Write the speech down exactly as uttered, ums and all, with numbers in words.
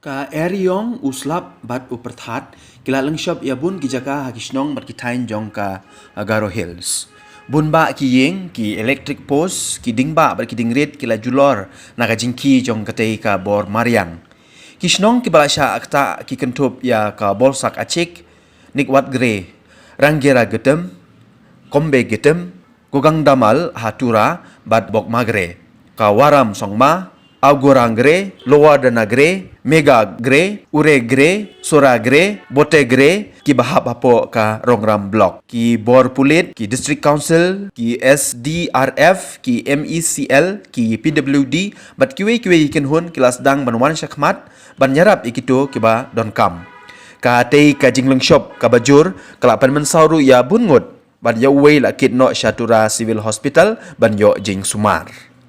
Ka Eriong, u Slap bad u Pyrthat ki la lyngshop ïa bun ki jaka ha ki shnong bad ki thaiñ jong ka Garo Hills. Bun bah ki ïing, ki electric post, ki ding bah bad ki ding rit ki la julor na ka jingkhie jong katei ka bor mariang. Ki shnong kiba la shah ktah ki kynthup ïa ka Bolsak Achik, Nikwat Gre, Ranggera Getem, Kombe Getem, Gogang Damal ha Tura bad Bokma Gre, ka Waram Songma, Augurang Gre, Lower Dana Gre, Mega Gre, Ure Gre, Sora Gre, Bote Gre, kiba hap hapoh ka Rongram Block. Ki bor pulit, ki District Council, ki S D R F, ki M E C L, ki P W D bad kiwei kiwei ki kynhun ki la sdang ban wan shakhmat ban ïarap ïa kito kiba donkam. Katei ka jinglyngshop kaba jur ka la pynmynsaw ruh ïa bun ngut, bad ïa uwei la kit noh sha Tura Civil Hospital ban ïoh jingsumar.